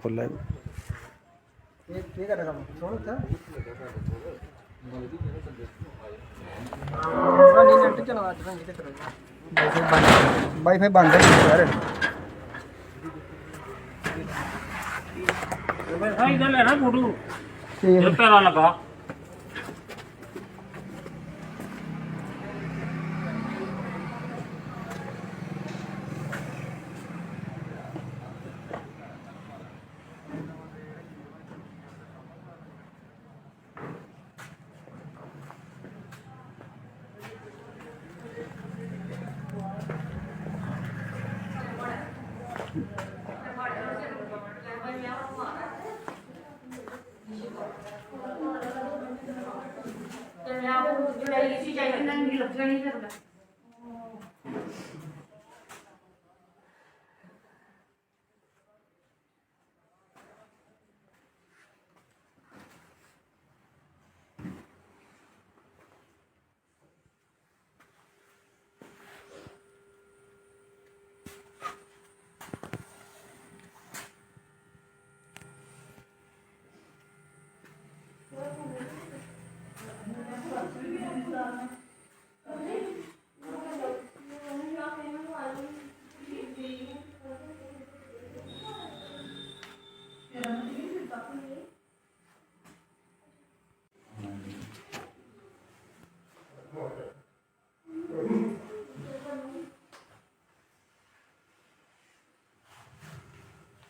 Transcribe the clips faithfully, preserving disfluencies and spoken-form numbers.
बोला है। ये, ये कर रहा हूँ। सुन, था। हाँ, नहीं, नेट चला रहा है, इधर करो। वाईफाई बंद, वाईफाई बंद है यार। भाई, इधर लेना फोटो। ठीक है। ये पैरा लगा।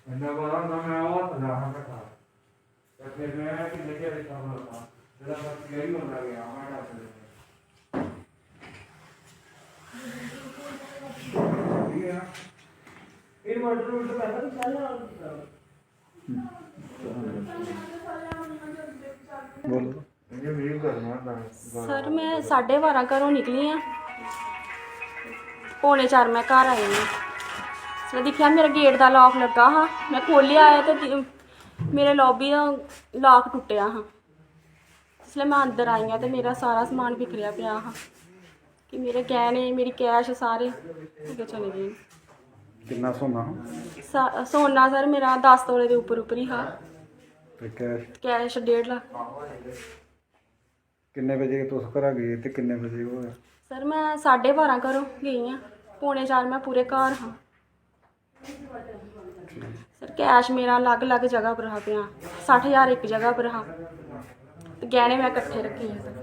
इन्ना पता होंदा, मैं ओह् हत्थ ला हा कट्ठा। ते फिर मैं किन्ने चिर इत्थै खलोता, जेल्लै बत्ती आह्ली बंदा गेआ, मैं डरदे। ठीक ऐ ना? इन्वर्टर उन्वर्टर पैह्लें बी पैह्लें on कीता। बोलो। इ'यां view करना होंदा। सर, मैं साढ़े बारां घरों निकली आं, पौने चार मैं घर आई आं। जिसलै दिक्खेआ, मेरा गेट दा लॉक लग्गा हा, मैं खोह्लेआ ऐ ते दि-, मेरे लॉबी दा लॉक टुट्टेआ हा। जिसलै मैं अंदर आई आं ते मेरा सारा समान बिखरेआ पेआ हा। कि मेरे गैह्ने, मेरी कैश सारे अग्गें चले गे न। किन्ना सोना हा? सा-, सोना सर मेरा दस तोले दे उप्पर उप्पर ही हा। ते कैश? कैश डेढ़ लक्ख। किन्ने बजे तुस घरा गे ते किन्ने बजे ओह् होआ? सर, मैं साढ़े बारां घरों गेई आं, पौने चार मैं पूरे घर हा। सर, कैश मेरा अलग-अलग जगह पर हा पेआ, सट्ठ ज्हार इक जगह पर हा ते गैह्ने में कट्ठे रक्खे हे सर।